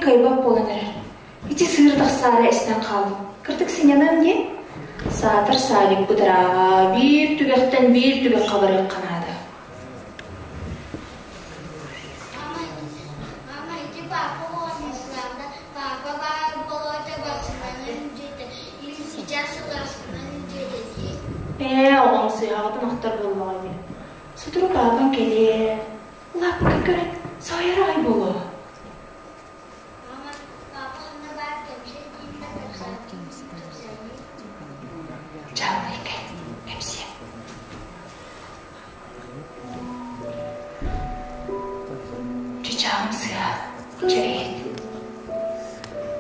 кыайбат буолан эрэр. Ити сыыр тахсаары эстэн хааллым. Кырдык сынньаныам диэн. Саатар сааликпыт ырааҕа, биир түгэхтэн биир түгэххэ барыахха наада. Мама, мама, ити папа оҕонньорларда папа баар болуота бассынанын дьиэтэ или сейчас сылааскынан дьиэтэ дии. Ээ, оҕоҥ сыыһаҕытын ахтар буоллаҕа ини. Сотору паапаҥ кэлиэ. Лааппыга көрөн соһуйар аҕай буолуо. Мама, папа ханна баар кэпсээ диин да кэпсээтин кэпсээний. Чаалый кэл, кэпсиэ. Чычааҕым сыа, чэйит.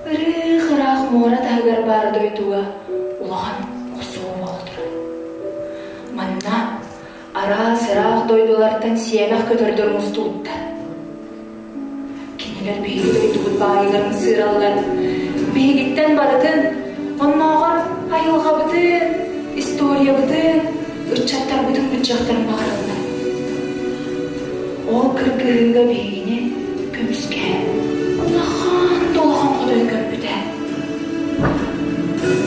Ырыых-ыраах муора таһыгар баар дойдуга улахан охсуһуу буола турар. Манна араас ыраах дойдулартан сиэмэх көтөрдөр мустубуттар. Кинилэр биһиги дойдубут баайыгарын сыыраллар, биһигиттэн барытын, оннооҕор айылҕабытын, историябытын, ыччаттарбытын быччыахтарын баҕараллар. Ол кыргыһыыга биһигини көмүскээн, улахан да улахан хотой көппүтэ.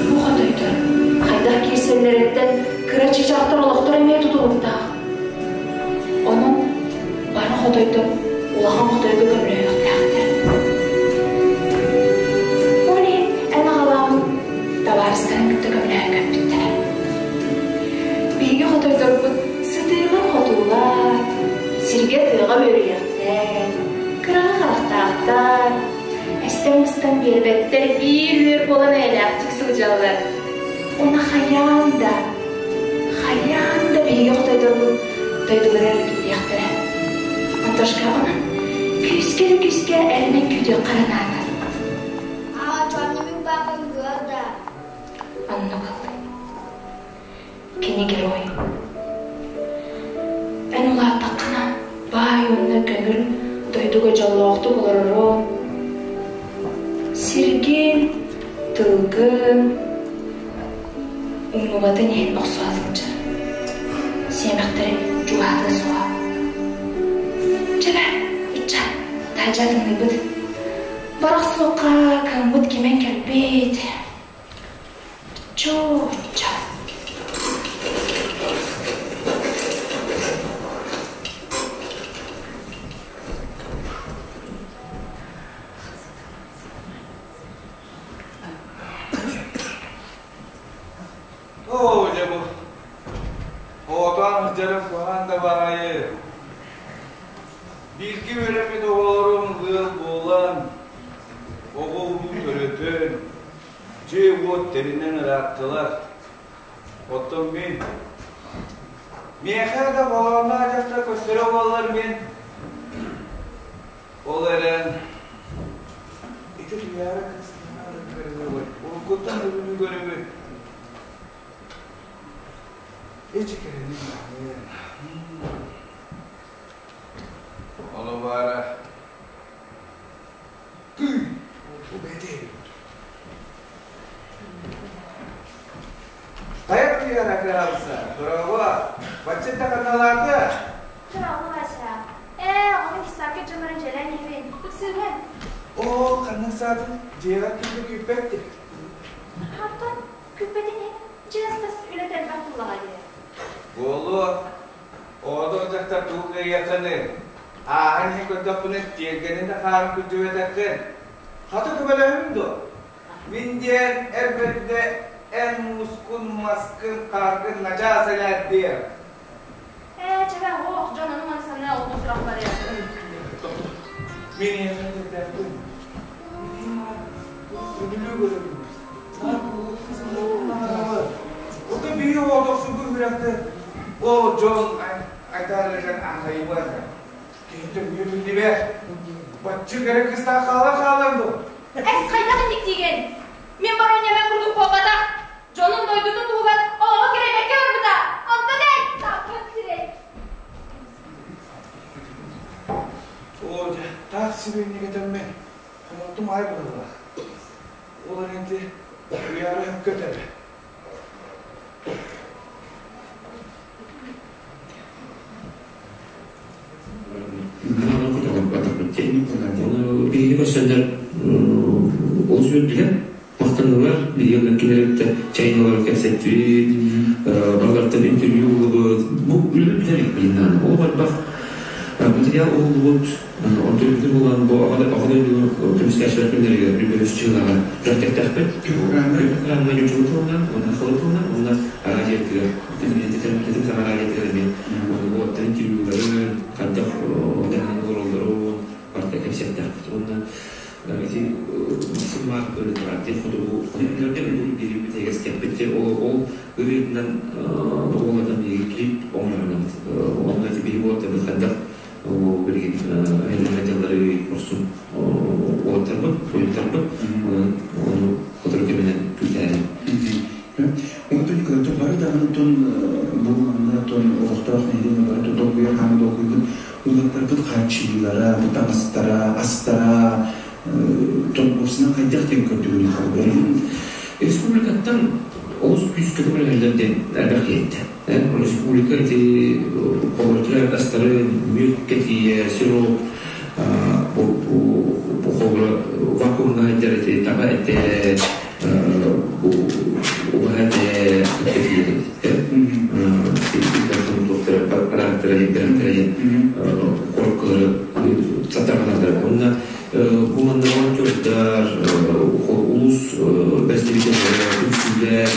Бу хотойдор хайдах киирсэллэриттэн кыра чыычаахтар олохторо эмиэ тутулуктаах. Онон бары хотойдор улахан хотойго көмөлөһүөхтээхтэр. Ол иһин эн аҕалааҕын табаарыстарын кытта көмөлөһө көппүттэрэ. Биһиги хотойдорбут сытыылар-хотуулар, сиргэ-тыаҕа үөрүйэхтэр, кыраҕы харахтаахтар, эстэн-быстан биэрбэттэр, биир үөр буолан эйэлээхтик сылдьаллар. Уонна хайаан да, хайаан да биһиги хотойдорбут дойдулара эргиллиэхтэрэ. Антошка онон күүскэ да күүскэ эрэнэн күүтүөххэ эрэ наада. Аа, чонньумун папам да. Оннук ыллый. Кини герой. Эн улааттаххына баай уонна көҥүл дойдуга дьоллоохтук олороруҥ, сиргин, тылгын умнубатын иһин охсуһа сылдьар. Сиэмэхтэри чугаһатыа суоҕа. Чэ бээ, ычча, таһырдьа тымныйбыт. Барах суохха кыаммыт кимэн кэлбит. Чууча. Оо, дьэ бу оҕотоон сылдьарым куһаҕан да баҕайы. Бииргэ үөрэммит оҕолорум ыал буолан, оҕо-уруу төрөтөн, дьиэ-уот тэринэн ырааттылар. Оттон мин, миэхэ да холоонноох дьахтар көстөрө буоллар мин, ол эрэн ити Туйаара кыыстынаары көрүҥү уруккуттан бүгүнү көрөбүн. Эчи кэрэни Ону баара Тыый, бу бэйэтэ Хайа Туйаара кыраалса, дорообо, бачча ханналаата? Дорообо, Вася. Ээ, оҕону кисаакка дьоннорун дьиэлээн иһэбин. Ыксыыбын. Оо, ханнык саатын дьиэҕэ киирдэ күүппэт дии. Антон, күүппэтин иһин, дьиэс-тас үлэтэ элбэх буоллаҕа дии. Буолуо, Оҕотох дьахтар тугу кыайыаххыный? Ааһан иһэн көрдөхпүнэ, тиэргэнин да хаарын күрдьүбэтэххин. Хата көмөлөһүм дуо? Мин диэн эр бэрдэ эн муускун, маскын, хааргын начаас элээрдиэм. Ээ, чэбэ, ох, дьон ону-маны саныы олбу сурах барыа. Мин эйиэхэ этэрдээхпин. Сөбүлүү көрөбүн. Ото биһи оҕотохсугу үрэхтэ Ол дьон айтаарыгар аахайбат. Киһи төһө биллибэт. Баччык эрэ кыстаах хаала хаалан дуо? Эс хайдах инник диигин? Мин Бороньяна курдук буолбатах. Дьонун дойдутун туһугар олоҕу кэрэйбэккэ барбыта. Онтон эн саппыт сирэй. Оо, дьэ, таах сибиэнньик этэммин. Хомолтум аай быһыылаах. Ол эрэн ити уйаары өккө этэрэ. Биһиги көрсөннөр Уолаттар интервью ыллыбыт. Бу үлэ бүтэр илик Ол элбэх материал уһуллубут. Онтон бүтүн булан бу аҕа дойдуну көмүскээччилэр күннэригэр үбүлүс чыылаҕа күрэхтэхтэхпит. Күрэхтэхтэхпит ньуччалыы тылынан, уонна сахалыы тылынан, уонна радиотыгар, тэтим саҥа радиотыгар эмиэ уолаттар интервьюларын, хайдах дьаһанан олороллорун барыта кэпсэттэхпит. Уонна ити Максим Марк ырытыгар хотугу хотугу бириибит эгэстиэхпит ол ырыатынан уолатан биһиги клип оҥоронабыт. Онно ити биһиги уолаттарбыт хайдах билигин эһэллэрэ дьаллары хорсун уолаттарбыт, буойуттарбыт ону сотору кэминэн күүтээри. Онтон Николай, бары даҕаны тон бу манна тон олохтоох нэһилиэнньэ бары долгуйар хаамы долгуйбут уолаттарбыт хааччыйыылара, бу таҥастара, астара тон уопсайынан хайдах диэн көрдүгүнүй холобур? Республикаттан олус күүскэ көмөлөһөллөр диэн элбэх киһиттэ. Республика ити холобура астары мүөккэ тиийэ, сироп, бу холобура вакуумҥа сылдьар ити таба этэ, убаһа этэ тиийэ коркалары сатаҕаландар. Онно бу манна волонтердар, улус бэстибитэллэрэ, түмсүүлэр,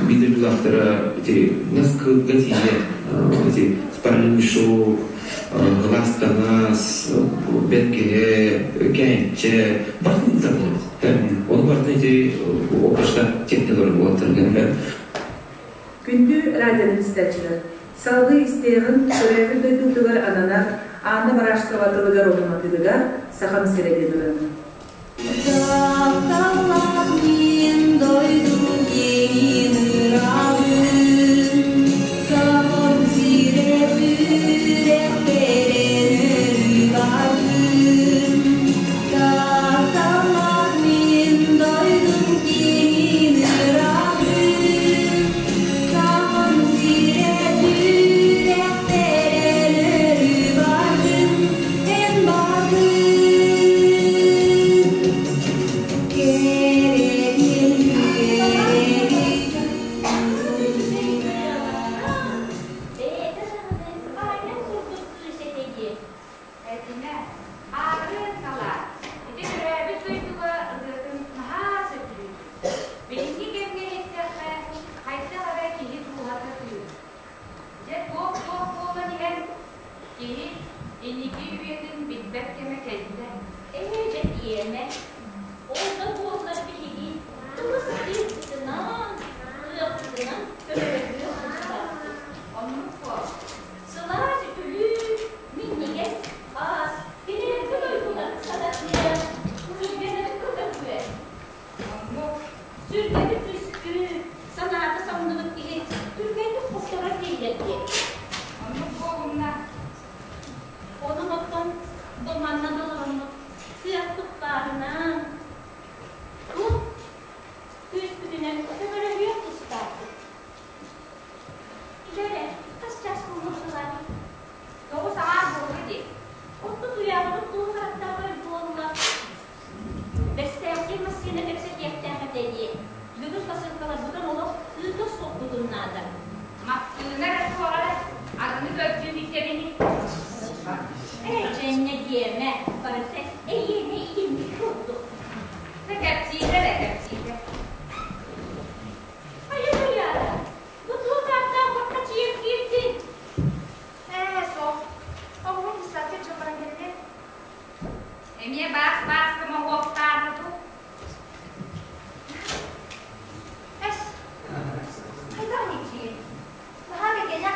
биир дойдулаахтара ити наскыга тиийэ ити спальный мешок, глаз таҥас, бэргэһэ, кээнчэ барытын ыыталлар. Ону барытын ити опашта техникалар буолаттар. Күндү радионы истээччилэр, салгыы истиэҕин төрөөбүт дойдутугар ананар Анна Барашкова тылыгар уһаматыгар Сахам сирэ диэн ырыаны. Тапталлаах мин дойдум киэҥин ыраабын, Сахам сирэ сүрэхпэр өрүү бааргын. Тапталлаах мин дойдум киэҥин ыраабын, Сахам сирэ сүрэхпэр өрүү бааргын, эн бааргын. Кэрэтин Бэйэтэ даҕаны Аня курдук кыыс этэ дии. Этимэ, аарыан талаар, ити төрөөбүт дойдуга ырыатын наһаа сөбүлүүр. Билиҥҥи кэмҥэ иһиттэххэ, хайдах эрэ киһи дууһата тыыр. Дьэ, туох-туох буолан иһэн, киһи инники үйэтин билбэт кэмэ кэллэ. Ээ, дьэ диэмэ. Ол да буоллар биһиги тугу сатыырбытынан, кыахпытынан көмөлөһүөх тустаахпыт. Оннук буол. Сылаас үтүлүк, минньигэс ас, билэргэ дойдулар сататыа, сүргэлэри көтөхүө. Оннук. Сүргэни түспүт, санаата самныбыт киһи түргэнник хотторор дииллэр дии. Оннук буолумна. Онон оттон бу манна да олороммут кыахпыт баарынан, туох күүспүтүнэн көмөлөһүөх тустаахпыт. Дьэ эрэ, хас чаас буолла быһыылааҕый? 9 аҥаар буолла дии. Оттон туйаарбыт туох харахтаах буолла? Бэстээхтиир массыына кэпсэтиэхтээх этэ дии. Бүгүн посылкаларбытын олох ыыта охсуохпутун наада. Массыына эрэ суоҕа эрэ, атыны көрдүү бүттэбини. Ээ, дьэннэ диэмэ, барыта эйиэнэ итинник курдук. Дьэ кэпсиитэ эрэ, кэпсиитэ. Хайа Туйаара, бу туох ааттаах баккачыйан киирдиҥ? Ээ, суох. Оҕуһум десантка дьон кэллэ. Эмиэ баас-бааска моһуоктаата дуу? Эс, хайдах никиин? Наһаа кэргэннээх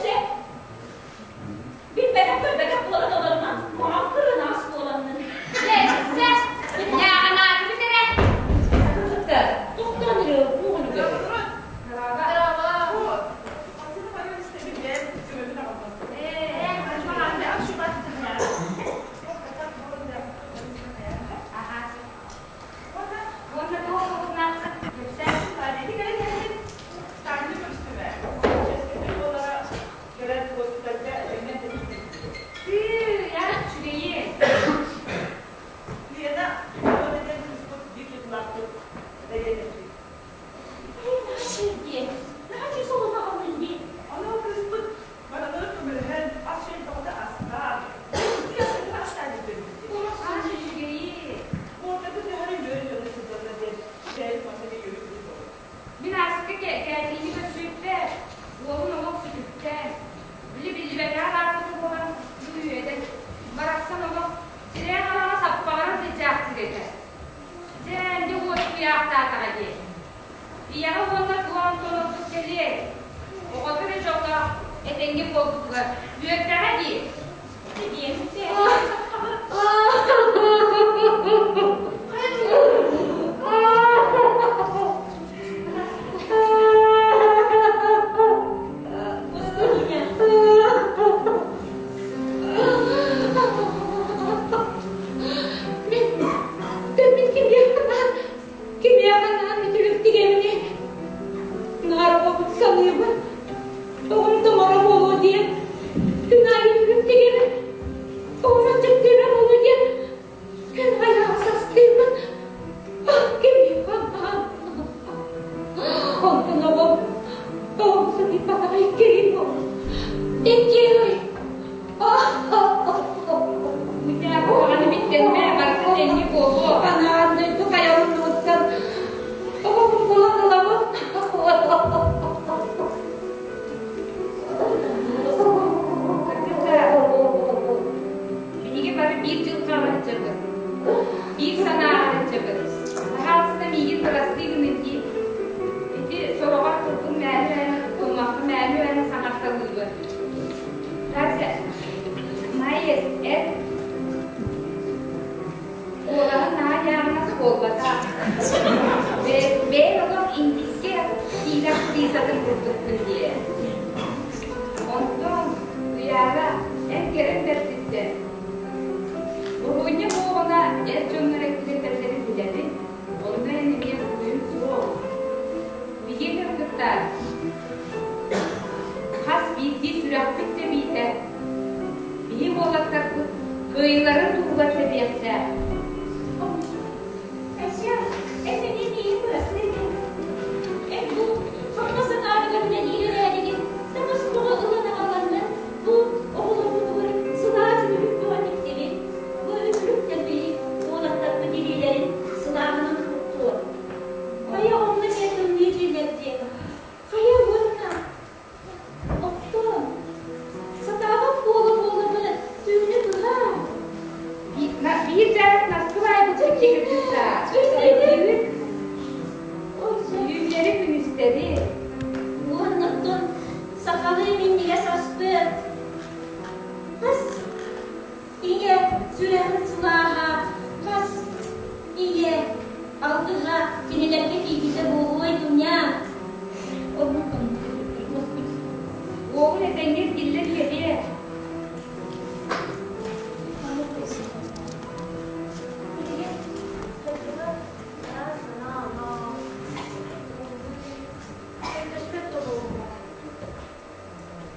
Өссө билбэтэх-көрбөтөх буолан олорума, маҕан кырынаас буоланнын. Дьэ, ньааҕынаатыбыт эрэ. Кыргыттар, тохтоон эрэ уоҕун көрөр. Уонна туох солуннааххын кэпсээн. Тыый, үчүгэйи. Диэн, наһаа солуна алын дии. Аа, үчүгэйи. Мин ааспыкка кээтиини көрсүбүппэр, уолун олох сүтүктээн, били биллибэтэҕэ баарбыта буолан, бу үөдэн, барахсан олох сирэйэ-хараҕа саппаҕыран сылдьаахтыыр этэ. Дьэ, дьэ уоскуйаахтаатаҕа дии. Ийэҕэ уонна туох Антоновпут кэлиэй? Оҕото эрэ дьоллоох этэҥҥэ буолбутугар үөрдэҕэ дии. Мин, мин кимиэхэ кимиэхэ анаан үтүлүк тигэбиний? Наарабабын саныыбын. Оҕом томоро буолуо диэн күн аайы үтүлүк тигэбин. Оҕом аччыктыыра буолуо диэн күн аайы састыыбын. Кимиэхэ анаан? Онтон оҕом, оҕом сытыйбатаҕа иккиһин буолла. Иккиһин. Куһаҕаны биттэнмэ, барыта тэҥҥэ буолуо. Анаан дойду хайалынныгыттан оҕобун булан ылабын. Кыргыттар, биһиги бары биир дьылҕаҕа сылдьабыт, биир санааҕа сылдьабыт. Баһаалыста миигин бырастыы гыныҥ дии. Ити сороҕор тылбын мээлү-мээнэ туттуммаппын мээлү-мээнэ саҥарталыыбын. Тася, Майя, эт Куолаһын наһаа ньааҕынас буолбатах. Бэйэм олох индийскэй киинэ актрисатын курдукпун диэ. Онтон, Туйаара, эн кэрэн бэрдиттэн. Уруунньа буолуоҕуна эр дьоннор эккирэтэллэрин билэбин, онно эн эмиэ буруйуҥ суох. Биһиги кыргыттар, хас биирдии сүрэхпит тэбиитэ Биһи уолаттарбыт кыайыыларын туһугар тэбиэхтээх. Айсен, эн эмиэ миигин бырастыы гын. Эн бу сонно санаарыгар үлэлиир эрээригин таҥас тоҕо ылан аҕаланнын бу оҕолорбутугар сылаас үтүлүк тоҕо тиктибит. Бу үтүлүктэр биһи уолаттарбыт илиилэрин сылааһынан туттуо. Хайа онно эмиэ тымныы дьиэлэр диэн. Хайа уонна Оттон сатаабат буола-буоланы түүнү быһа. Биир дьарык наскыл айбыт кыргыттар. Түүннэри күнүстэри. Уоннаттан сахалыы минньигэс аспыт. Хас ийэ сүрэҕин сылааһа, хас ийэ алгыһа кинилэргэ тиийбитэ буолуой Дуня? Уолун этэҥҥэ эргиллэн кэлиэ.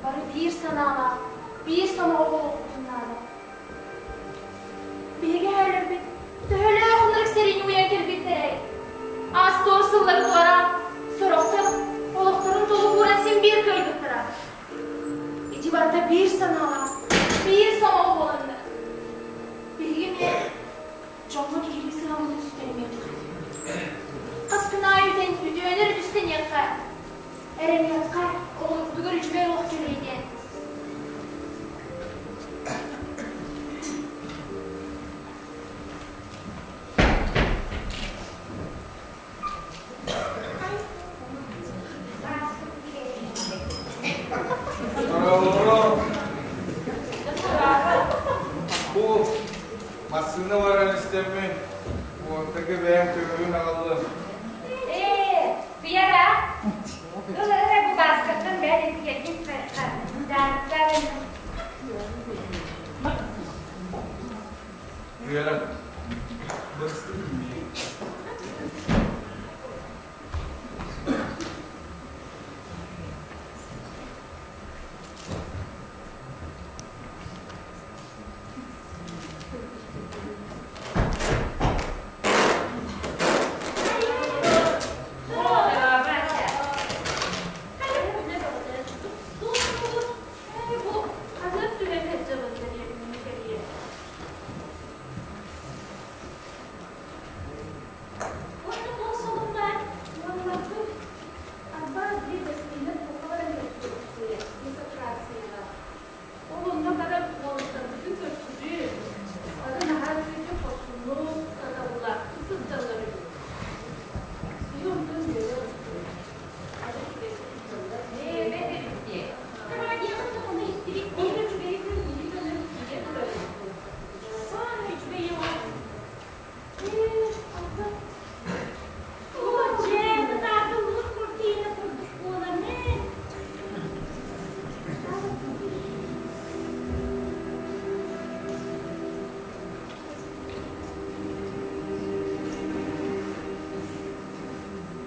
Бары биир санаалаах, биир сомоҕо буолуохпутун наада. Биһиги эһээлэрбит төһөлөөх ынырык сэриини уйан кэлбиттэрэй? Аас-туор сыллары туораан, сорохтор олохторун толук ууран син биир кыайбыттара. Ити барыта биир санаалаах, биир сомоҕо буоланнар. Биһиги эмиэ дьоҥҥо киһилии сыһаммытын сүтэримиэххэ. Хас күн аайы үтүөнү үтүстэниэххэ, эрэниэххэ, оҕолорбутугар үчүгэй олох кэлиэ диэн. истэммин, уоттарга бэйэм көмөбүн аҕаллым. Ээ, Туяра, ыл эрэ бу бааскаттан бэйэн этикетин дьаарыктаах. Туяра, бырастыы миигин.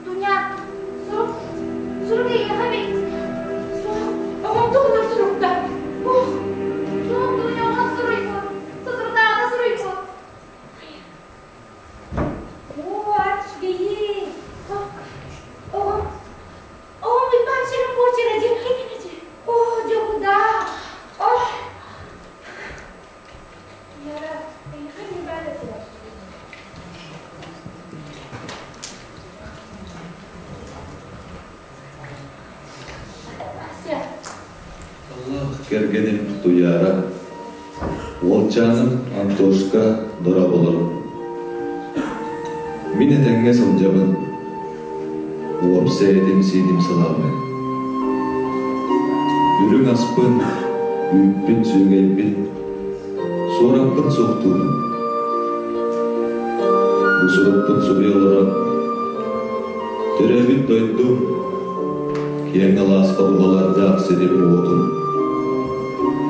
Дуня, сурук, сурук эйиэхэ эбит. Суох, оҕом туһунан сурукта. Ух, суох Дуня оҕом суруйбут. Соторутааҕыта суруйбут. Оо, үчүгэйи. Оҕом, оҕом Уйбаан сирин буочара диэн Оо, дьокудаах. Ох. Яра, эйиэхэ не баар этилэр. Ася. Аллах кэргэним Туйаара, уолчааным Антошка дорооболорум. Мин этэҥҥэ сылдьабын, уопсай этим-сииним сылаабай. Үрүҥ аспын, үүппүн сүөгэйбин, суораппын суохтуубун. Бу сурукпун суруйа олорон, төрөөбүт дойдум киэҥ алаас ходуһалардаах сирим-уотум,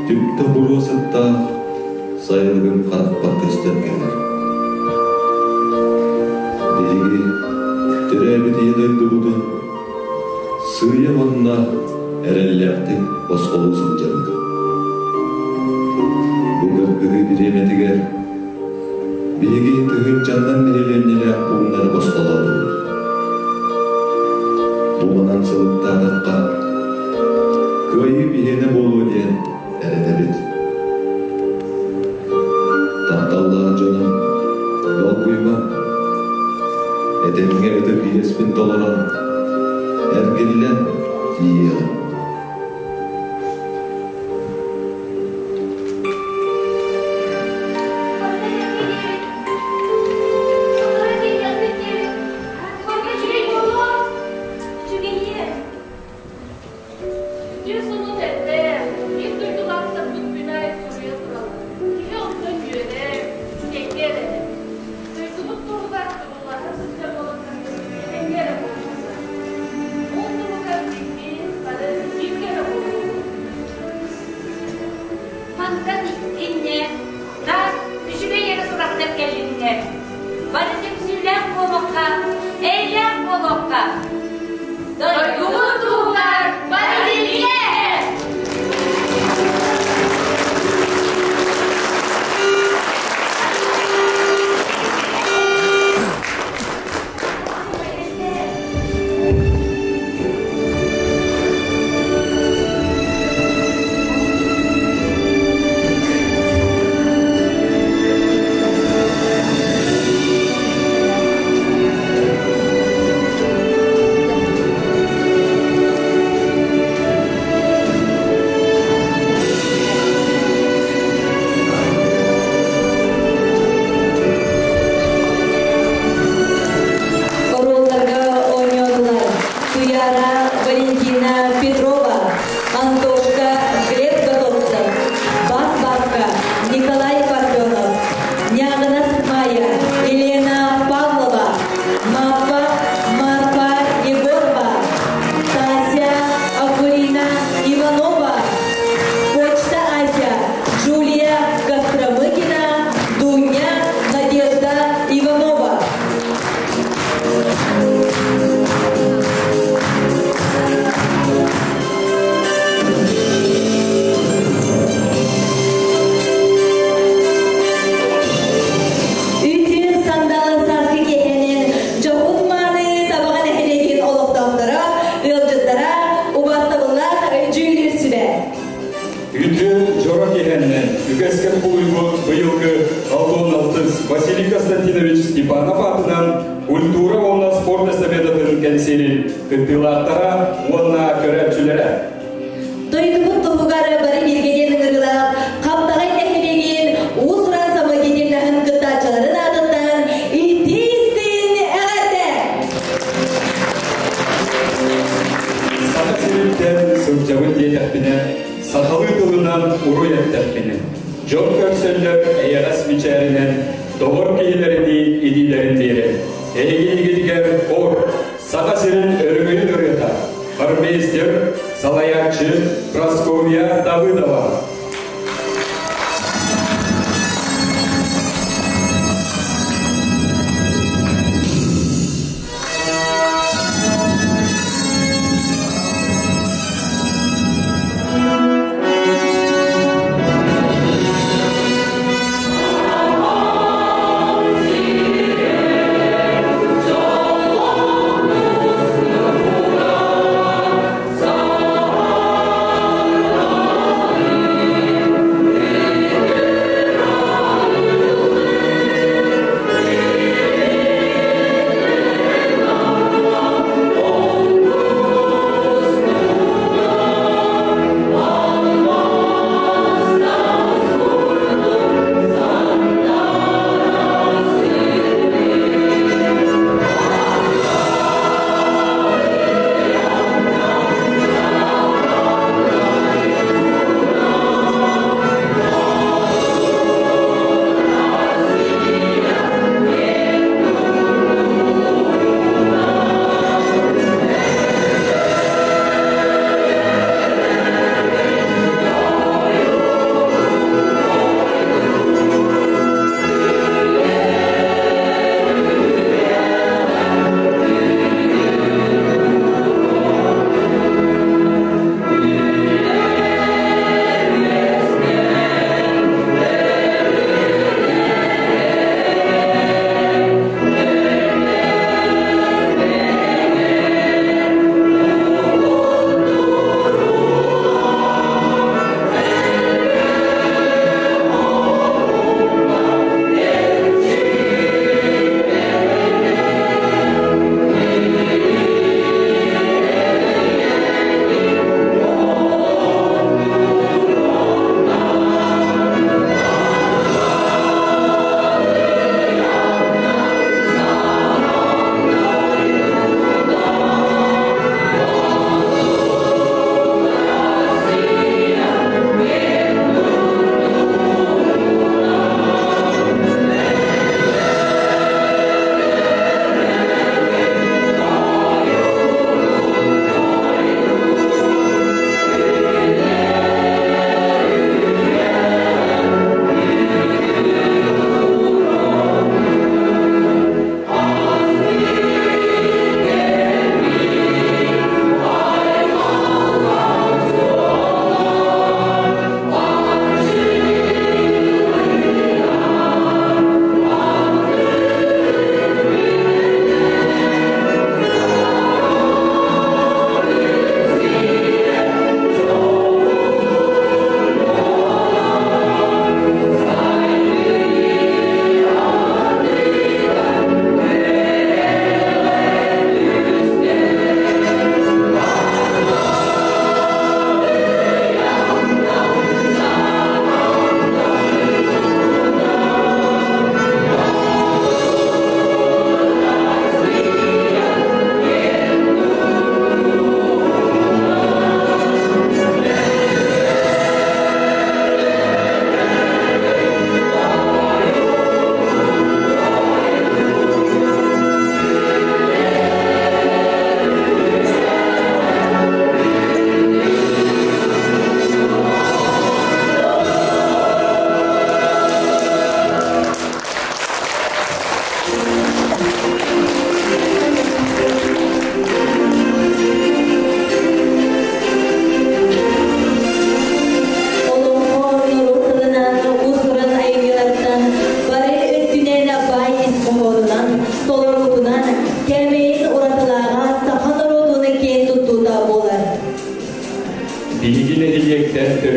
түптэ буруо сыттаах сайылыгым харахпар көстөн кэлэр. Биһиги төрөөбүт ийэ дойдубутун сыыйа уонна эрэллээхтик босхолуу сылдьабыт. Бу кыргыһыы бириэмэтигэр биһиги тыһыынчаннан нэһилиэнньэлээх пууннары босхолоотубут. Бу манан сылыктаатахха, кыайыы биһиэнэ буолуо диэн эрэнэбит. Тапталлаах дьонум, долгуйма, этэҥҥэ ытык иэспин толорон, эргиллэн тиийиэҕим. Үтүө сонун эрдэ, биир дойдулаахтарбыт күн аайы суруйа тураллар. Киһи онтон үөрэр, үчүгэйгэ эрэнэр. Дойдубут туһугар туруулаһа сылдьар уолаттарбыт этэҥҥэ эрэ буоллуннар. Ол туһугар биһиги бары бииргэ эрэ буолуохпут. Мантан инньэ наар үчүгэй эрэ сурахтар кэллиннэр. Бары түмсүүлээх буолуохха, эйэлээх буолуохха. Дойдубут туһугар бары бииргэ! Үтүө дьоро киэһэннэн үгэскэ кубулуйбут быйылгы Алтон Алтыс Василий Константинович Степанов аатынан культура уонна спорт эстафетатын кэнсиэрин кыттыылаахтара уонна көрөөччүлэрэ. Дойдубут туһугар бары бииргэ диэн ыҥырыылаах Хаптаҕай нэһилиэгин уус-уран самодеятельноһын кыттааччыларын аатыттан итии-истиҥ эҕэрдэ! Саха сириттэн сылдьабын диэтэхпинэ, сахалыы тылынан уруй эттэхпинэ, дьон көрсөллөр эйэҕэс мичээринэн, доҕор киһилэринии илиилэрин биэрэн, эһиги хор, Саха сирин өрөгөйүн ырыата, хормейстер, салайааччы Прасковья Давыдова.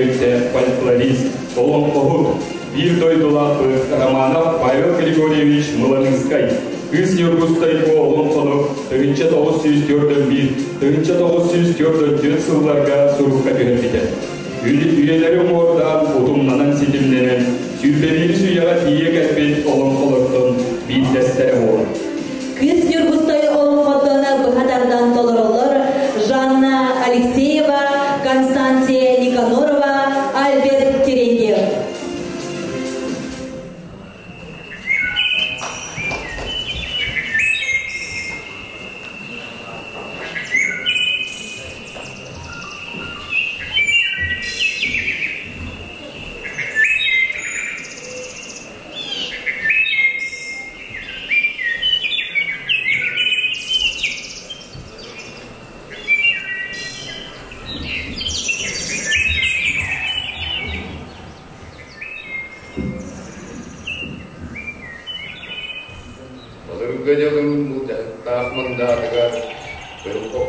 төрүттээх фольклорист, олоҥхоһут, биир дойдулаахпыт Романов Павел Григорьевич Мыланыыскай Кыыс Ньургустай Куо олоҥхону 1941, 1944 сылларга сурукка түһэрбитэ. Үйэлэри уҥуордаан, утумнанан ситимнэнэн, сүүрбэбиирис үйэҕэ тиийэ кэлбит олоҥхолортон биирдэстэрэ буолар. Кыыс Ньургустай олоҥхотун быһа тардан толороллор Жанна Алексеева, Констанция Никанорова, Альберт Терентьев. Былыргы дьылын былдьаһыктаах мындаатыгар,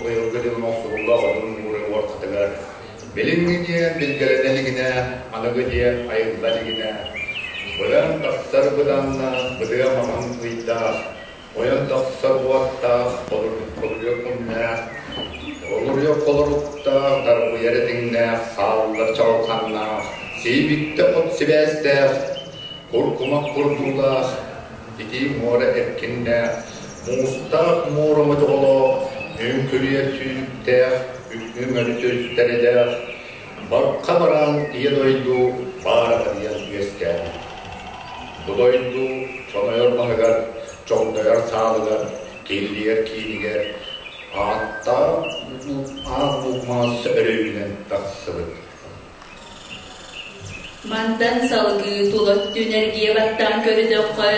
быйылгы дьылын охсуһуллах одун муора уоркатыгар, билиҥҥи диэн билгэлэнэ илигинэ, аныгы диэн айылла илигинэ, быдан тахсар быданна быдыа маҥан ыйдаах, ойон тахсар уоттаах, холуруйар күннээх, холуруйар холоруктаах, дарбыйар этиҥнээх, сааллар чаҕылханнаах, сиибиктэ от сибээстээх, куркумах курдуулаах, итии муора эркиннээх, муустаах муора модьоҕолоох, үҥкүрүйэр сүүрүктээх, үҥкүүмэри сүүрүктэрэлээх, барха бараан ийэ дойду баара барыйан үөскээбит. Бу дойду чонойор маһыгар, чоҥдойор саалыгар, киллиэр киинигэр ааттаах аан лук маас өрүүнэн тахсыбыт. Мантан салгыы тула өттүн эргийэ баттаан көрдөөххө,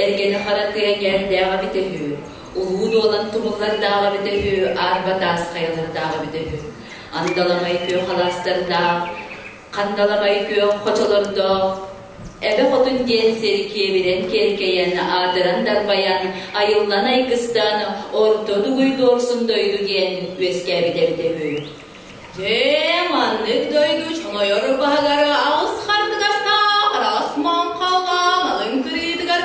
эргэни хара тыа эҥээрдээҕэ эбитэ үһү, улуу дуолан тумуллардааҕа эбитэ үһү, аарба таас хайалардааҕа эбитэ үһү. Андаламай күөх алаастардаах, хандаламай күөх хочолордоох, Эбэ Хотун диэн сир киэбирэн киэркэйэн, аатыран дарбайан, айыллан айгыстан, орто дугуй дуорсун дойду диэн үөскээбитэ эбитэ үһү. Дьэ, маннык дойду чонойор баһыгар аҕыс хардыгастаах араас маҥхалаан алын кырыытыгар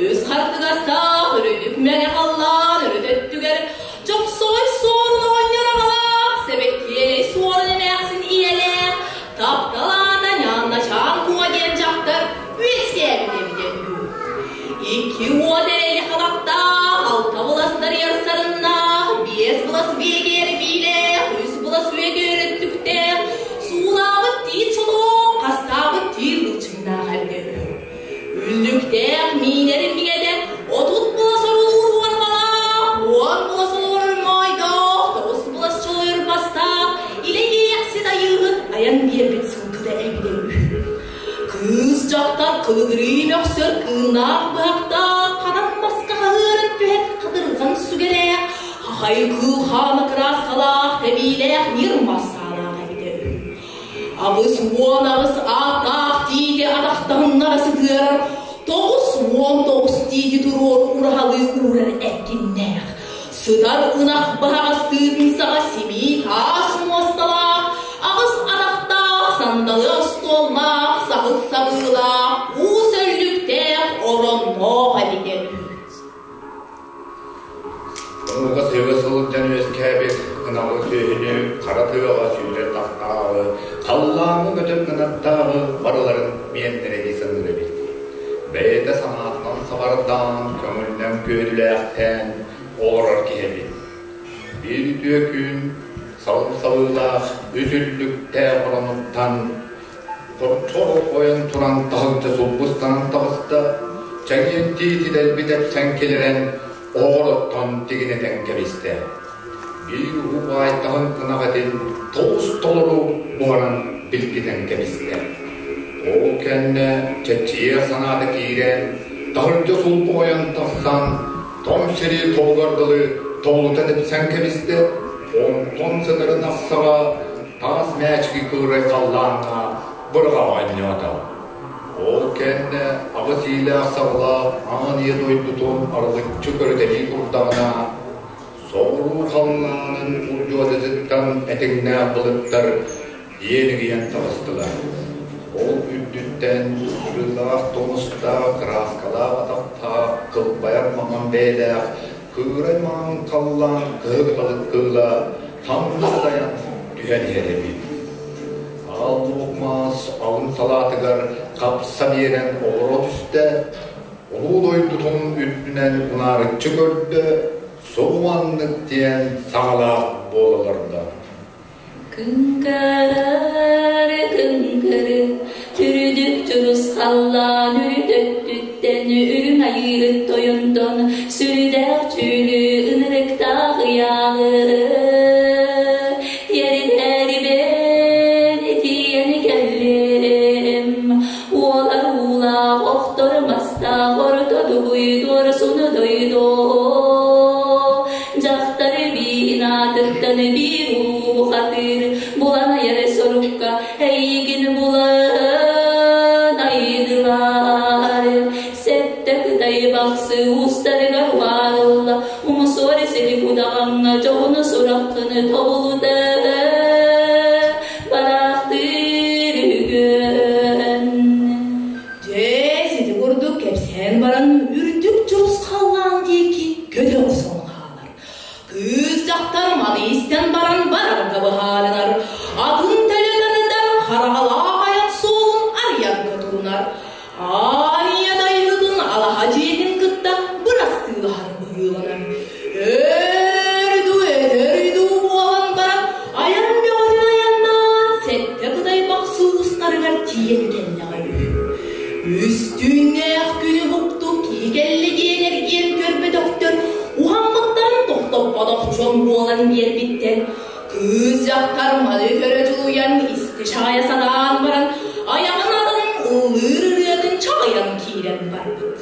үс хардыгастаах үрүдүк мэҥэ халлаан үрүт өттүгэр Дьохсоҕой суорун оҕонньор аҕалаах, Сэбэккиэлэй суорун эмээхсин ийэлээх, тапталаата Ньаанначаан Куо диэн дьахтар үөскээбит эбитэ үһү. Икки уот эрэли хабахтаах, алта былас дарыйар сарыннаах, биэс былас биэгэр биилээх, үс былас үөгэр өттүктээх, суулаабыт тиит солоох, хастаабыт тиит былчыҥнаах эбитэ үһү. Үллүктээх миинэр миҥэтэ 30 былас орулуур уорҕалаах, уон былас олорор моойдоох, тоҕус былас чолойор бастаах, илэ иэйэхсит айыыһыт айан биэрбит сылгыта эбитэ үһү. Кыыс дьахтар кылыгырыы мөхсөр кыыннаах быһахтаах, ханан маска хаһыаран түһэр хатырҕан сүгэлээх, хахай кыыл хаана кырааскалаах, тэбиилээх ньир массаалаах эбитэ үһү. 88 ааттаах тиити атахтаһыннара сытыарар, 99 тиити туруору ураһалыы уурар эккиннээх. Сытар ынах баһаҕастыытын саҕа симии таас муосталаах, аҕыс атахтаах, сандалы остуоллаах, саһыл сабыылаах, уу сөллүктээх оронноох эбитэ үһү. Ууга сыыга сылдьан үөскээбит ынаҕы сүөһүнү хара тыаҕа сүүрэр тахтааҕы, халлааҥҥа көтөр кынаттааҕы барыларын миэннэрэ дии саныыр эбит. Бэйэтэ санаатынан сабардаан, көҥүлүнэн күөдүлээхтээн олорор киһи эбит. Биир үтүө күн салым сабыылаах үс үллүктээх оронуттан Хорчоро ойон туран таһырдьа сулбустанан таҕыста, чэгиэн тиити дэлби тэпсэн киллэрэн, оҕороттон тигинэтэн кэбистэ. Биир уһук баайтаһын ынах этин тоҕус толору буһаран билгитэн кэбистэ. Ол кэннэ чэччийэ санаата киирэн, таһырдьа сулбу ойон тахсан, тоҥ сири тобугар дылы тобулута тэпсэн кэбистэ, онтон сытарын ахсаҕа таас мээчиги кыырай халлааҥҥа бырҕа оонньоото. Ол кэннэ аҕыс иилээх-саҕалаах аан ийэ дойдутун арылыччы көрүтэлии турдаҕына, соҕуруу халлаанын урдьуотатыттан этиҥнээх былыттар Диэн ыгыйан таҕыстылар. Ол үрдүттэн кырыылаах тоҥустаах, кырааскалаах атахтаах, кылбайар маҥан бэйэлээх, кыырай маҥан халлаан кыһыл кыыла таҥнары дайан түһэн иһэр эбит. Аал Луук Маас алын салаатыгар хапса биэрэн олоро түстэ, улуу дойдутун үрдүнэн унаарыччы көрдө, сугуманнык диэн саҥалаах буола олордо. Кыҥкары, кыҥкыры, түрүдүк чурус халлаан үрүт өттүттэн үрүҥ айыыһыт тойонтон сүрдээх дьүүлү ынырыктаах ыйааҕы тиэрдээрибин тиийэн кэллим. Уолар уулаах, охтор мастаах орто дугуй дуорсуну дойду Дьахтар биин аатыттан биир улуу бухатыыр булан айар сорукка эйигин булан айдылар. Сэттэ кытай бахсы уустарыгар уһаарылла умсуор сири кудаҕаҥҥа дьоһуну сураххыны тобулута бараахтыыр үгүөн. Дьэ, сити курдук кэпсээн баран үрдүк дьурус халлаан диэки көтө охсон хаалар. Кыыс дьахтар маны истэн баран барарга быһаарынар. Атын төлө тардар, хараҕалаах айан суолун арыйарга турунар. Аарыйа дайбытын алаһа дьиэтин кытта бырастыылаһар быһыыланар. Өрдүү өтөрдүү буолан баран айан бөҕөтүн айаннаан сэттэ кытай бахсы уустарыгар тиийэн кэллэҕэ үһү. Үстүүннээх күнү уһукту киһи кэллэ диэн эргиэн көрбөтөхтөр уһаммыттарын тохтоппотох дьон буолан биэрбиттэр. Кыыс дьахтар маны көрө дьулуйан исти чаҕайа сатаан баран айаҕын атын ыллыыр ырыатын чаҕыйан киирэн барбыт.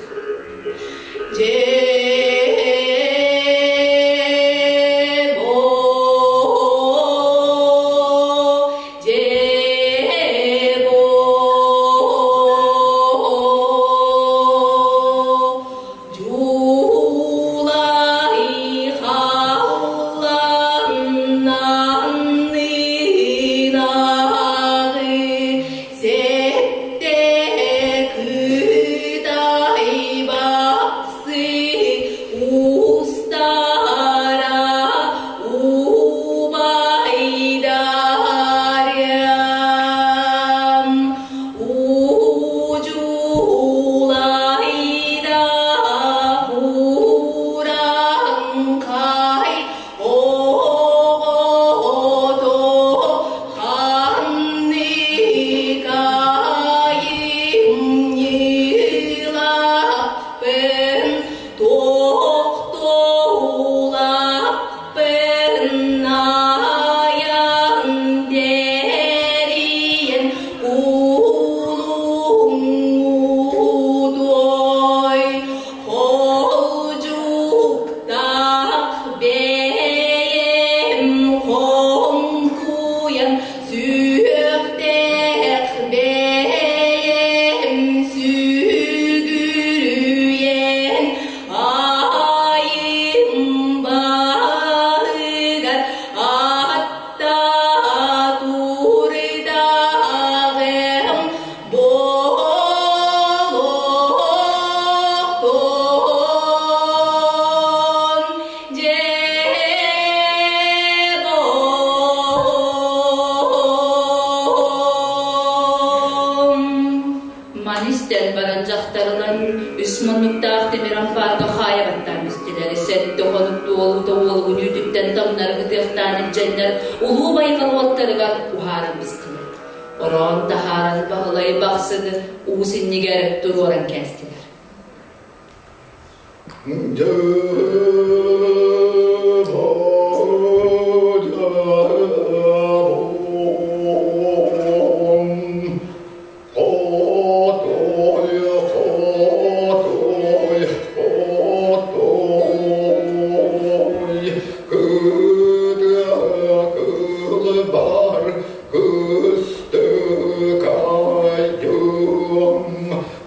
Маны истэн баран дьахтарынан үс муннуктаах тимир ампаарга хаайа баттаан истилэр. Сэттэ хонук туолуута уолугун үүтүттэн таҥнары ытыахтаан илдьэннэр улуу байҕал уоттарыгар уһааран бистилэр. Ороон таһааран Баһылай Бахсыны уус иннигэр туруоран кээстилэр.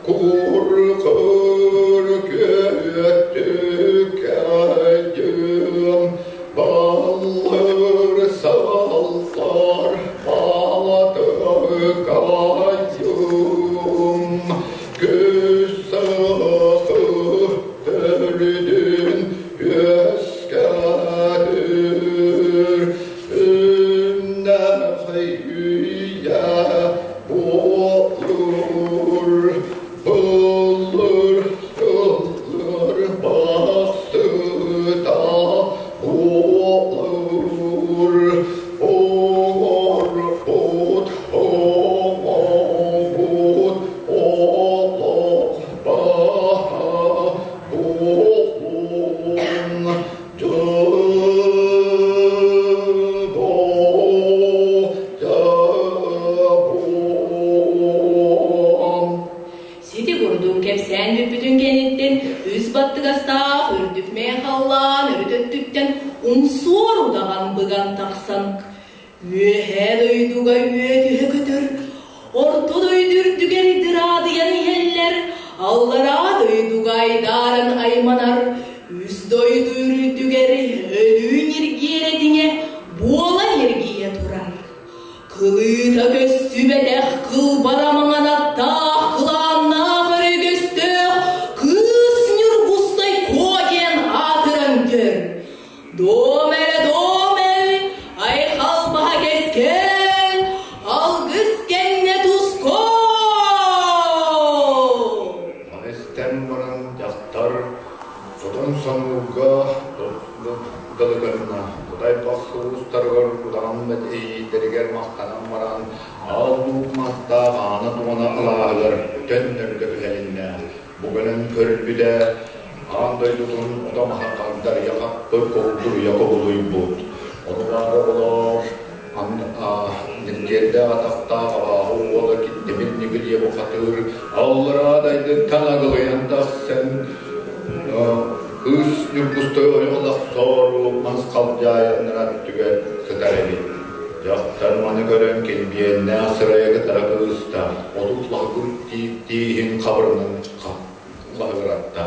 Кур-кур күөттүккэ Баайым көс сахы төрүдүн үөскәтер Үннәхи үйә болur Булыр ылыр басыта болur Оңор бут, оңор бут, олох баһа буолун Дьыбо дьабуом. Сити курдук кэпсээн бүппүтүн кэнниттэн үс баттыгастаах үрдүк мэйэ халлаан өрүт өттүттэн умсуор удаҕан быган тахсан Үөһээ дойдуга үөтүһэ көтөр, орто дойду үрдүгэр дыраадыйан иһэллэр, аллараа дойдуга айдааран айманар, үс дойду үрдүгэр өлүү ньиргиэр этиҥэ буола ньиргийэ турар. Кылыыта көстүбэтэх кылбара маҥан аттаах, кылааннаах өрөгөстөөх кыыс Ньургустай Куо диэн аатыран көр. Дом эрэ дом эл, айхал баһа кэскэл, алгыс кэннэ туско! Маны истэн баран дьахтар сотон сонуурга дылы гынна. Кутай бахсы уустарыгар удаҕан иитэригэр махтанан баран, аал луук мастаах аана туона алааһыгар төннөргө күһэлиннэ. Бу гынан көрбүтэ, аан дойдутун ото-маһа хагдарыйа хаппыт, кулдуруйа кубулуйбут. Ону баара оҕолоор, ньиргиэрдээх атахтаах абааһы уола киттимит ньигилийэ бухатыыр аллараа дайдыттан аҕылыйан тахсан кыыс Ньургустай ойоҕолохсоору мас халдьаайаннара өттүгэр сытар эбит. Дьахтар маны көрөн килбиэннээх сырайа кытара кыыста, отут лаһыгыр тииһин хабырынан лаһыгыратта.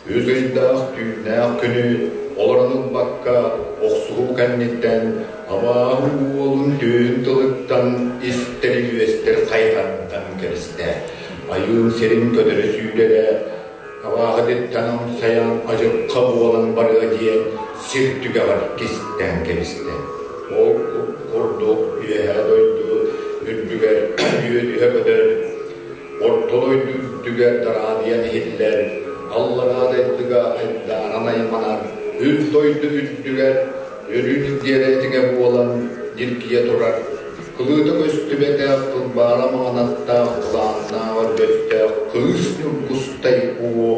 Үс ыйдаах түүннээх күнү олорон ылбакка охсуһуу кэнниттэн абааһы уолун түүн тылыттан истэри-үөстэр хайҕандан кэбистэ. Айыын сирин көтөрө сүүрэрэ абааһытыттан амсайан адьырҕа буолан барыа диэн сир түгэҕэр кистээн кэбистэ. Ол курдук үөһээ дойду үрдүгэр үөдүһэ көтөр Орто дойду үрдүгэр тараадыйан иһиллэр, аллараа дайдыга айдааран айманар, үс дойду үрдүгэр өлүү ньиргиэрэ этиҥэ буолан ньиргийэ турар, кылыыта көстүбэтэх кылбаара маҥанаттаах кылааннаах өргөстөөх кыыс Ньургустай Куо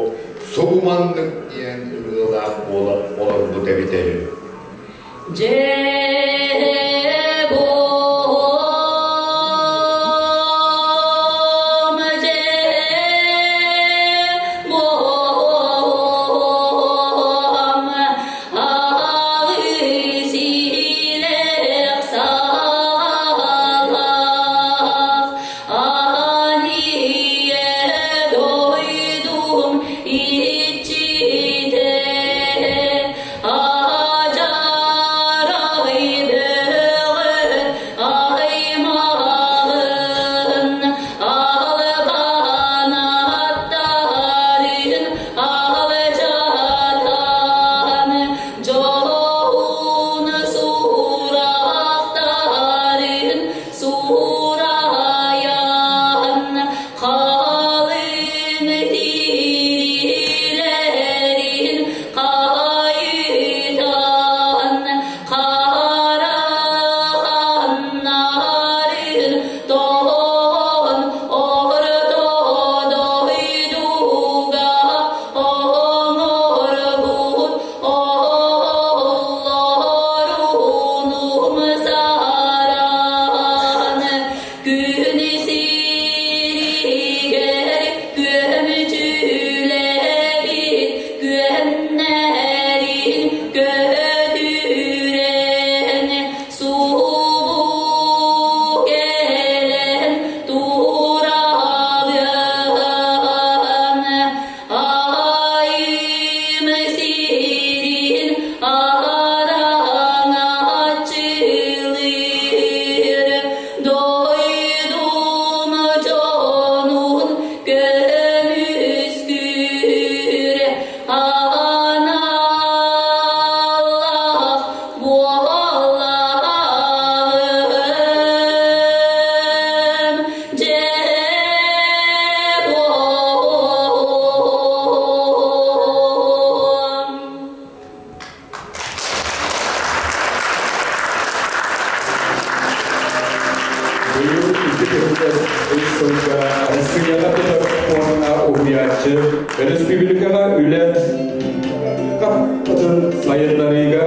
субу маннык диэн ырыалаах буола олорбут эбитэ үһү. Дьэ буом, дьэ буом, аҕыс илэх саалаах, Ание дойдум иччитэ, Адьарай Россияҕа педагог уһуйааччы, өрөспүүбүлүкэҕэ үлэ сайыннарыыга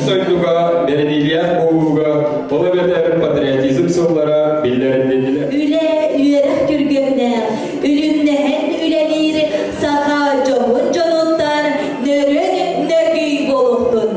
дойдуга бэриниилээх буолууга, ол эбэтэр патриотизм сыллара биллэриллиннилэр. Үлэ үөрэх күргүөмнээх, үлүмнэһэн үлэлиир саха дьоһун дьонуттан нөрүөн нөргүй буолуохтун.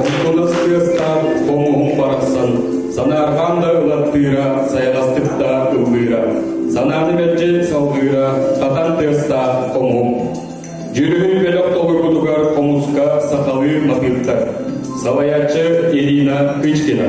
Хоҥкунас тыастаах хомуһум барахсан санаарҕаан да ылаттыыра, сайаҕастык да ыллыыра, санааны мэлдьи салгыыра, хатан тыастаах хомуһум. Дьүрүһүн бөлөх толорбутугар хомуска сахалыы матыыптар. Салайааччы Ирина Кычкина.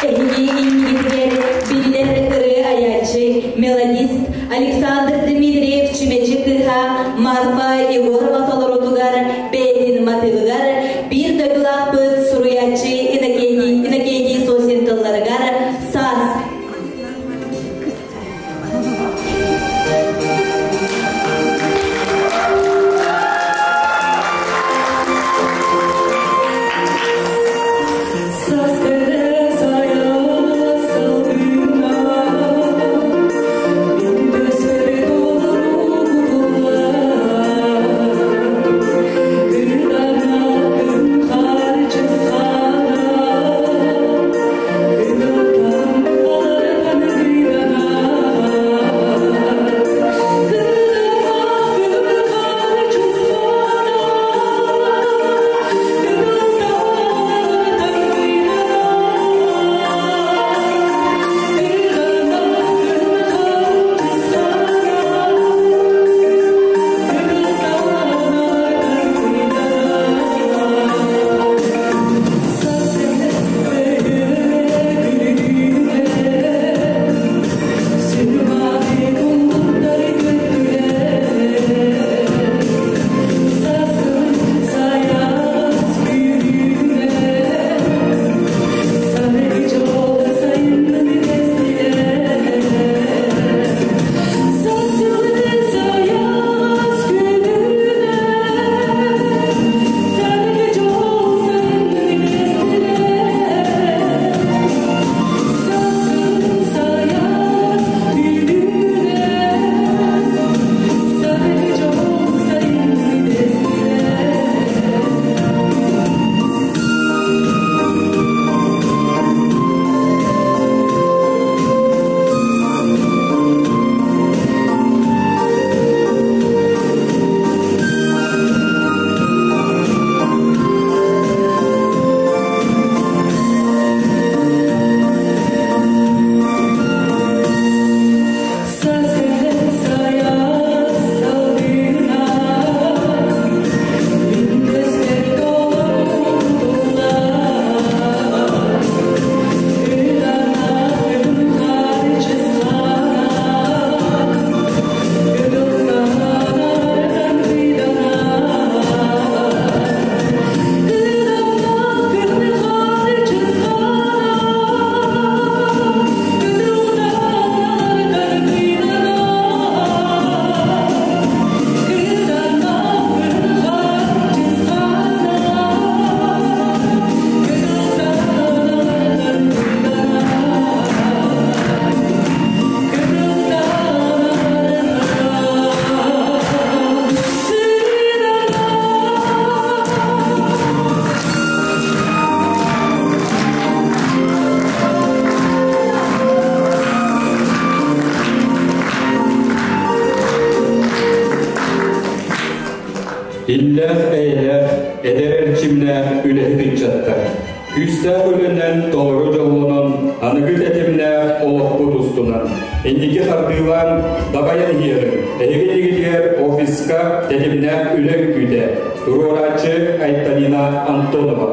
Эһиги иннигитигэр биллэр ырыа айааччы, мелодист Александр Дмитриев Чүмэчи кыыһа Марфа Егорова толоруутугар бэйэтин матыыбыгар биир дойдулаахпыт суруйааччы Иннокентий, Иннокентий Сосин тылларыгар «Саас» Иллээх-эйэлээх, эдэр эрчимнээх үлэһит ыччаттар, күүстээх үлэнэн толору дьоллонон, аныгы тэтимнээх олохпут устунан, инники хардыылаан дабайан иһиэҕиҥ. Эһиги иннигитигэр офиска тэтимнээх үлэ үҥкүүтэ. Туруорааччы Айталина Антонова.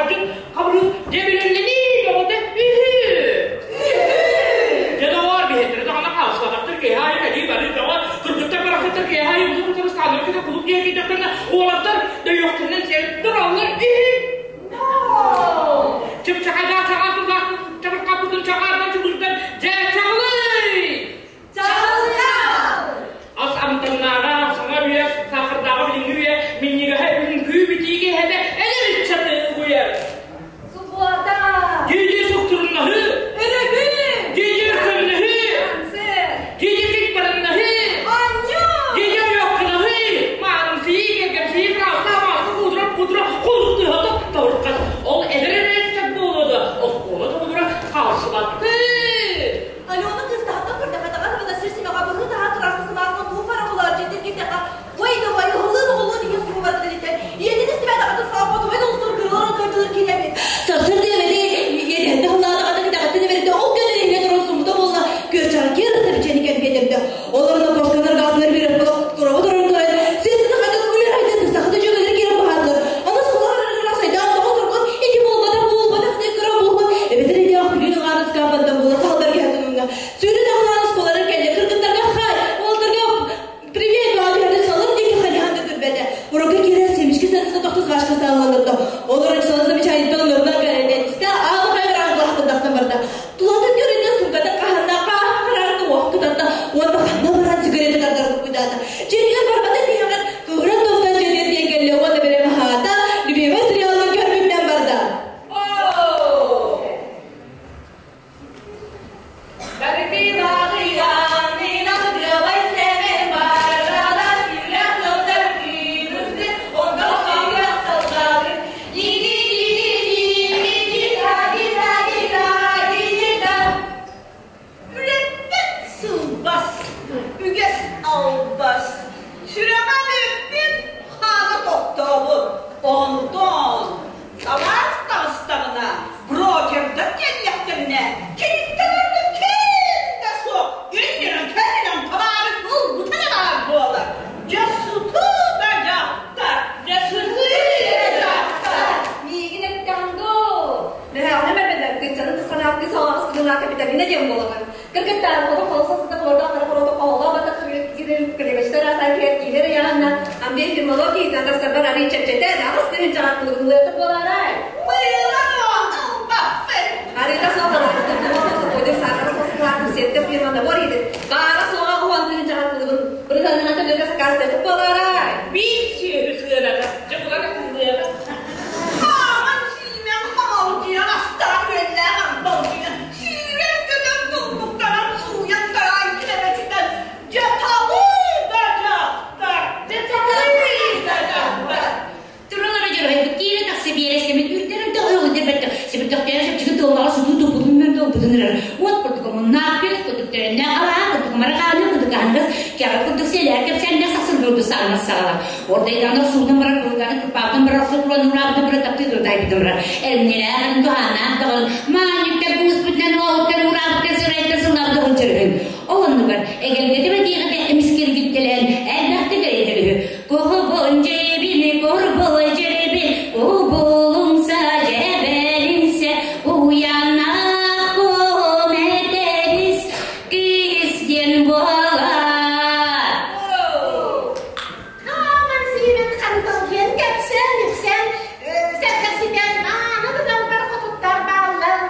Алҕаччыт Хабырыыс дьэбилэллэнии бөҕөтө үһү. Дьэ доҕоор, биһиэттэрэ даҕаны хаалсыбатахтар киэһэ аайы кэлии барыы бөҕө, кыргыттар барахсаттар киэһэ аайы утары сааллары кытта кулууп диэки киирдэхтэринэ уолаттар дөйүөхтэринэн сиэттэр аллар үһү. Чыпчахайдаах чаҕаатылаах чабырҕаппытын чаҕаардан чубурдан дьэ чаҕылый! Ас амтаннааҕа, саҥа үйэ, саахардааҕы билиҥҥи үйэ минньигэһэ үҥкүү битиигэ иһэтэ эдэр ыччаты угуйар. Субуота! Дии-дии суктуруннаһыы! Өрөбүл! Дии-дии өркөннөһүү! Дии-дии кикпарыннаһыы! Анньуу! Дии-дии ойооххоноһыы! Маанымсыйыы, кэргэмсийии, кыраастаах мааска куудура куудура култуһата торуккас. Ол эдэр эрэ ыччат буолуо да, оскуола тоҕолоро хаалсыбаттыы! Алена кыыстаһаттан көрдөххө даҕаны гына сир симэҕэ быһыы таһаа кырааска сымааска туох бара булаар дьиэтин киирдэххэ ой да ой ыһыллыы оҕолуу диэн сугу барытын иттэн ийэтин истибэт аҕатын сааппат ой да устур кырылар отойдулар киинэбит Сарсыарда эбэти иэдэһинтэ хыллаатаҕына кэтэҕиттэн эбэритэ ол кэннэ иһинэ туран суммута буолла күөрчэҕэ киэр ыста бичэни кэмпиэтэрдэ олорно кошканар гаатыгар биэрэр була кураба туран көрөн сиэсини хайдах үлэр хайдах сыстахыта дьүөгэлэр киирэн баһаатылар аны сыллар сайдаан тоҕус тургут ити буолбатах буолбатах диэн кыра буолбут эбэтэр идеях күлүүн аҕаан ыскаапаттан буола саалдарга хатынынна сүүрүн аҕалаан оскуолалар кэллэ кыргыттарга хай уолаттарга привет баалыһары салым диэки хайаан да көрбөтө урукка киирэн семечки сатыса тохтус башка саалланырда олорон сала замечательно нырна кэлэннэ аалы хайбар ааллаахтан тахсан барда тулатын көрүнэ сумкатын хаһанна хааһын хараарда уох кытатта уонна ханна баран сигарета тардарын куйдаата дьиэтигэр барбата тиһэҕэр кыһыран тохтон дьиэтигэр диэн кэллэ уонна бэлэм аһаата любимый сериалын көрбүтүнэн барда. Үлэттэн сылбас, үгэс албас, сүрэҕэ бүппүт, хаана тохтообут. Онтон табаар таҕыстаҕына, брокердар кэллэхтэринэ, киниттэн ордук ким да суох иннинэн кэлинэн табаары ылбыта да баар буолар. Дьэ сытыы да дьахтар, дьэ сытыы да дьахтар. Миигин эттэҕин дуу? Мөһөөҕүнэ мэрбэтэр, кыыччаны тысханааттыы саҕалаҕас кыһыылаах капиталина диэн буолаҕын. Кыргыттар, олох холос сыта холордоох хара хорото хоһолоо батах кыргыттар асаакият киилэр ыйаҕанна Андрей фирмологии тастарбар арый чэпчэтэн аҕыс тыһыынчаҕа кылгылыата буолаарай? Арыыта суох алаадьытын тума суох сокуойдур саахара суох сакалаатын сиэттэ фирма набор иһитин баара суоҕа уон тыһыынчаҕа кылыбын бырыһыанынан төлөргө сакаастыахыт буолаарай? Биир сүөһү сыаната дьэ булан атыылыаҕа. Хааман сиимэн хамалдьыйан астаах-үөллээх ампалдьыйан сүүрэн-көтөн туллуктанан сууйан-тараан килэбэчитэн дьэ талыы да дьахтар, дьэ талыы да дьахтар. Туран эрэ дьөрөйбүт киирэ тахса биэрэстэммит үрдэр үрдэ ойоҕун бэртэ сибирдэхтээх чэпчэки туоллаҕа сутуу туппутун мөрдө ылбытын эрэр уот курдук омуннаах күөс курдук төрөннөөх алаһа курдук марахааны курдук аһыныгас кэҕэ курдук сэлээр кэпсээннээх сахсыр курдук саҕанас саҕалар ордайдаанах суутан барар курданы кырпаабытын барар сокуран ураабытын барар таптыы турдайбытын барар эрмнелээҕин туһааннаах даҕын маанньыктар кууспутунан уоһуттан ураабыттан сырайттан сыллаабыта хончорүһүн ол оннугар эгэлгэтэ бэтиэҕэтэ эмискэргиттэлээн элбэхтик эрэйтэр үһү Куһубун дьэбини курбул дьэбин кубулумса дьэбэлинсэ уйанах куометерис кис диэн буолар. Хааман сиирин ханталдьыйан кэпсээн-ипсээн сэргэхситэн мааны тутан бар хотуттар бааллар.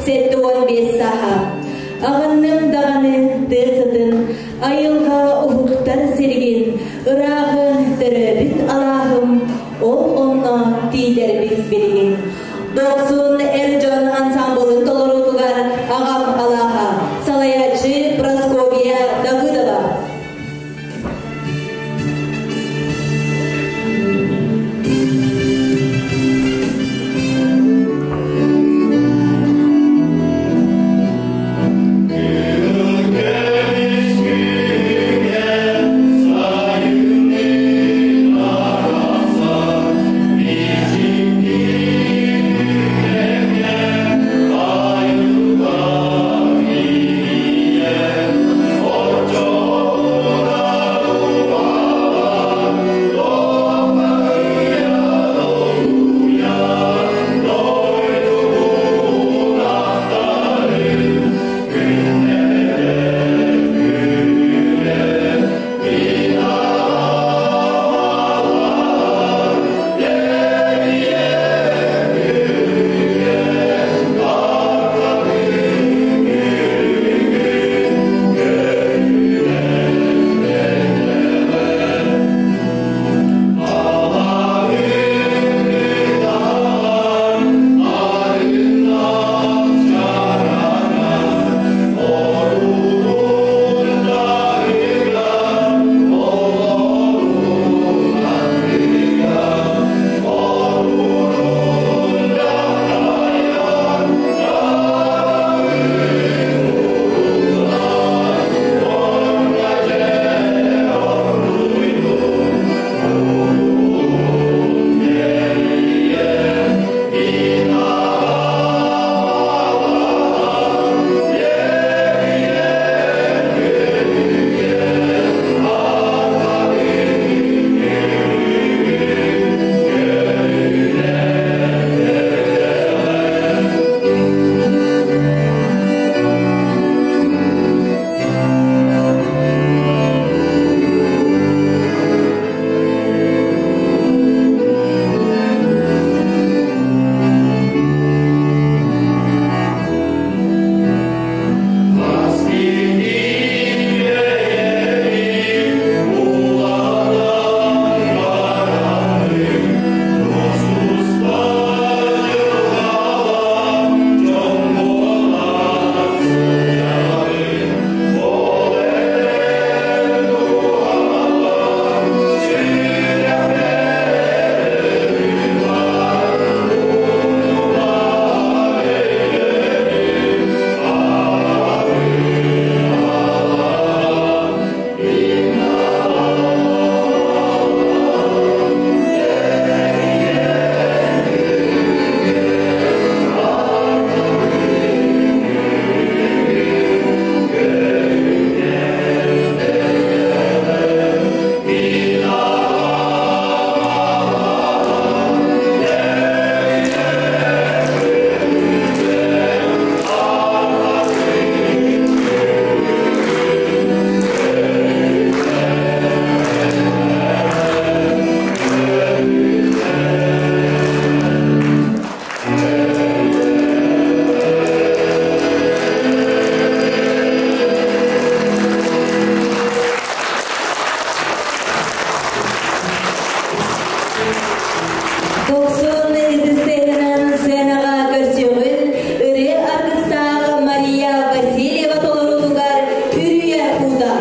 75 сааһа. Аҕынным даҕаны тыа сытын, айылҕа уһуктар сиригин, ырааҕын төрөөбүт алааһым, ол онно тиийдэрбин билигин. Дохсун эр дьон ансамблын толоруутугар аҕам алааһа, салайааччы Прасковья Давыдова. Дохсун ытыстыһынан сценаҕа көрсүөҕүн ырыа аргыстаах Мария Васильева толоруутугар Үрүйэ уута.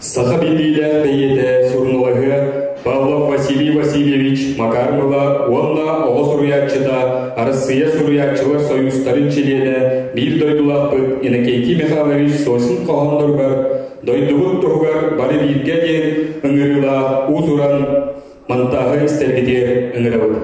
Саха биллиилээх бэйиэтэ суруналыһы Павлов Василий Васильевич Макар Мыла уонна оҕо суруйааччыта Арассыыйа суруйааччылар сойуустарын чилиэнэ биир дойдулаахпыт Иннокентий Михайлович Сосин хоһоонноругар «Дойдубут туһугар бары бииргэ» диэн ыҥырыылаах уус-уран монтааһы истэргитигэр ыҥырабыт.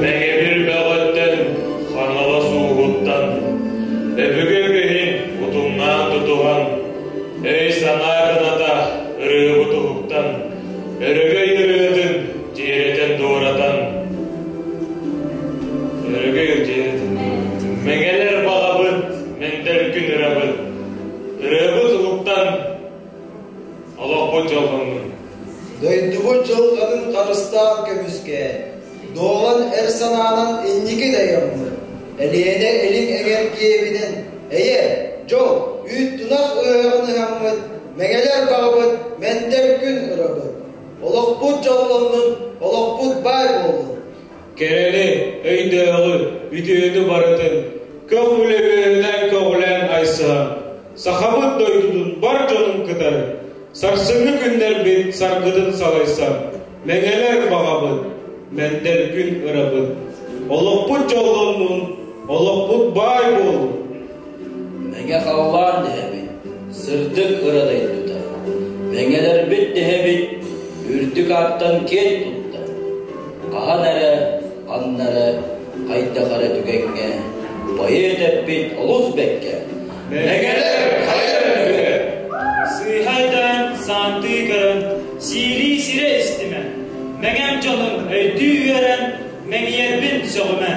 Мэҥэбир бөҕөттөн, Хаҥалас уугуттан, өбүгэ үгэһин утумнаан тутуһан, өй-санаа кыната ырыабыт уһуктан, өрөгөй ырыатын дьиэрэтэн дуоратан, өрөгөй дьиэрэтэн мэҥэлэр баҕабыт, мендэл күн ырабыт, ырыабыт уһуктан, олохпут дьоллоннун. Дойдубут дьылҕатын харыстаан көмүскээн, Дуолан эр санаанан инники дайаммыт, Элиэнэ илин эҥэр киэбинэн, Эйэ, дьол, үүт тунах ыһыаҕын ыһаммыт, Мэҥэлэр баҕабыт, мэнтэр күн ырабыт. Олохпут дьоллоннун, олохпут баай буоллун. Кэрэни, өйдөөҕү, үтүөнү барытын көх үлэ көҕүлээн айсыһан, сахабыт дойдутун бар дьонун кытары сарсыҥҥы күннэрбит саргытын салайсан, Мэҥэлэр баҕабыт, мэндэл күн ырабыт. Олохпут дьоллоннун, олохпут баай буоллун. Мэҥэ халлаан дэһэбит, сырдык ыра дойдута. Мэҥэлэрбит дэһэбит, үрдүк ааттан киэн тутта. Хаһан эрэ, ханна эрэ, хайдах эрэ түгэҥҥэ поэт эппит олус бэккэ. Мэҥэлэр хайа өрүһүгэр Сыыһа өтөөн, саантыы көрөн, сиилии сирэ истимэ. Мэҥэм дьонун өйдүү үөрэн, мэҥийэрбин сөҕүмэ.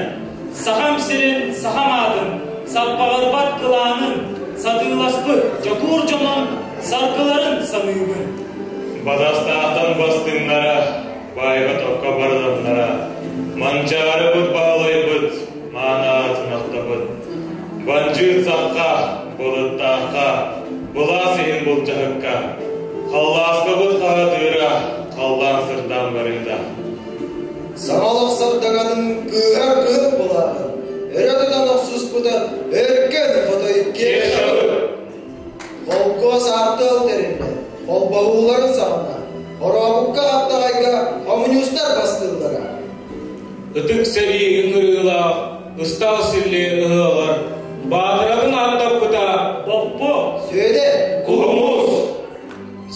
Сахам сирин, сахам аатын, саппаҕырбат кылаанын, сатыыласпыт дьокуур дьонун саргыларын саныыбын. Бадастаахтан бастыҥнара, баайга-токко барыланнара, Манчаарыбыт баалайбыт, мааны аатын ахтабыт. Бандьыыт сахха, былыттаахха, былаас иһин былдьаһыкка, халлааскабыт хаһатыыра, халлаан сырдаан барыыта. Саҥа олох сардаҥатын кыыһар кыһыл былааҕын өрө тутан охсуспута өркөн хотой Кешабыт. Холкуос артыал тэриллэн, холбоһууларын саҕана, Хорообукка Хаптаҕайга хомуньуустар бастыыллара. Ытык сэрии ыҥырыылаах ыстаал силлиэ ыһыаҕар Баатыратын ааттаппыта Боппо Сүөдэр Куһумус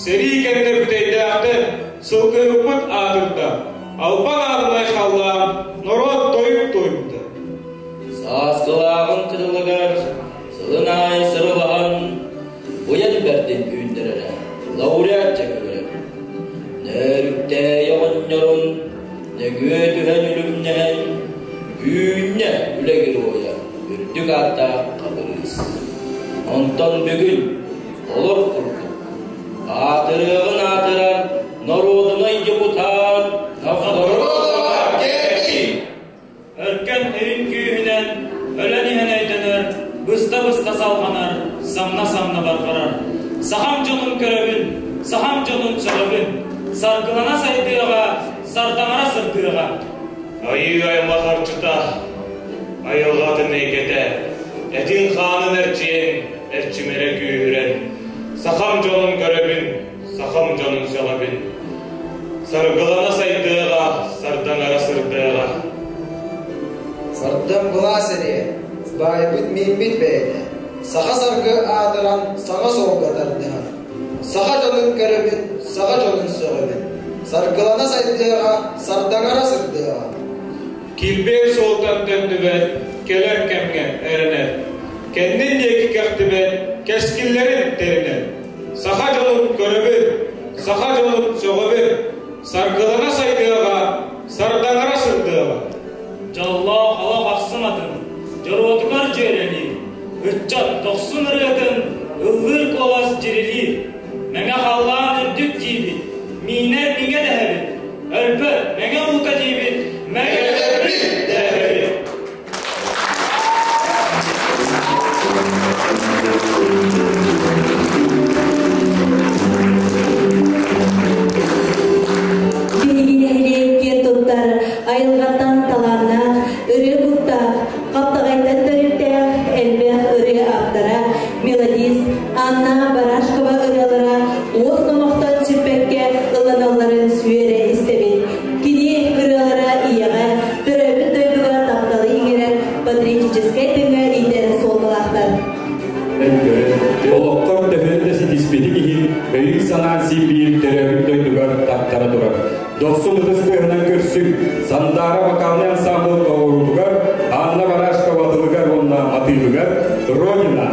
Сэрии кэннэ бүтэйдээхтэр сылгыһыппыт аатырда Албан аатынай халлаан норуот тойук туойбута Сааскылааҕын кытылыгар сылын аайы сырылаһан уйан бэрдин үүннэрэрэ лауреат дьэкүрэ. Нөөрүктээйи оҕонньорун нөҥүө түһэн үлүмнэһэн үүннэ үлэ геройа үрдүк ааттаах Хабырыыс. Онтон бүгүн олор курдук аатырыаҕын аатырар норуодунай депутат Новгородова Кэти Өркөн өйүн күүһүнэн өлөн иһэн өйдөнөр, быста-быста салҕанар, самна-самна барҕарар. Сахам дьонун көрөбүн, сахам дьонун сөҕөбүн, саргылана сайдыаҕа, сардаҥара сырдыаҕа. Айыы аймах арчыта, айылҕатын эйгэтэ, этин-хаанын эрчийэн, эрчимэрэ күүһүрэн, сахам дьонун көрөбүн, сахам дьонун сөҕөбүн. Саргылана сайдыаҕа, сардаҥара сырдыаҕа. Сардан былаас эриэ, баайбыт мииммит бэйэтэ, саха саргы аатыран саҥа суолга тардыһар. Саха дьонун көрөбүн, саха дьонун сөҕөбүн. Саргылана сайдыаҕа, сардаҥара сырдыаҕа. Килбиэн суолтан төннүбэт, кэлэр кэмҥэ эрэнэр. Кэннин диэки кэхтибэт, кэскиллэрин тэринэр. Саха дьонун көрөбүн, саха дьонун сөҕөбүн, саргылана сайдыаҕа, сардаҥара сырдыаҕа. Дьоллоох олох ахсым атын, дьоруотугар дьүөрэлиир, ыччат дохсун ырыатын ыллыыр куолас дьирилиир, мэҥэ халлаан үрдүк диибит, миинэр миҥэ дэһэбит, өлбөт мэҥэ уута диибит, мэҥэлэрбит дэһэбит. патриотическай тыыҥҥа иитэр суолталаахтар. Олоххор төһөнү да ситиспитиҥ иһин, өйүҥ-санааҥ син биир төрөөбүт дойдугар таттара турар. Дохсун ытыс тыаһынан көрсүҥ, Сандаара вокальнай ансаамбыл толоруутугар, Анна Барашкова тылыгар уонна матыыбыгар «Родина».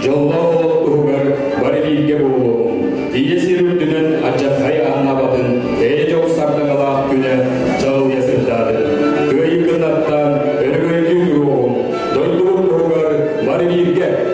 Дьоллоох олох туһугар бары бииргэ буолуоҕуҥ. Ийэ сир үрдүнэн алдьархай аннаабатын, эйэ-дьол сардаҥалаах күнэ чаҕылыйа сырдаатын. Кыайыы кынаттаан өрөгөйдүү туруоҕуҥ. Дойдубут туһугар бары бииргэ!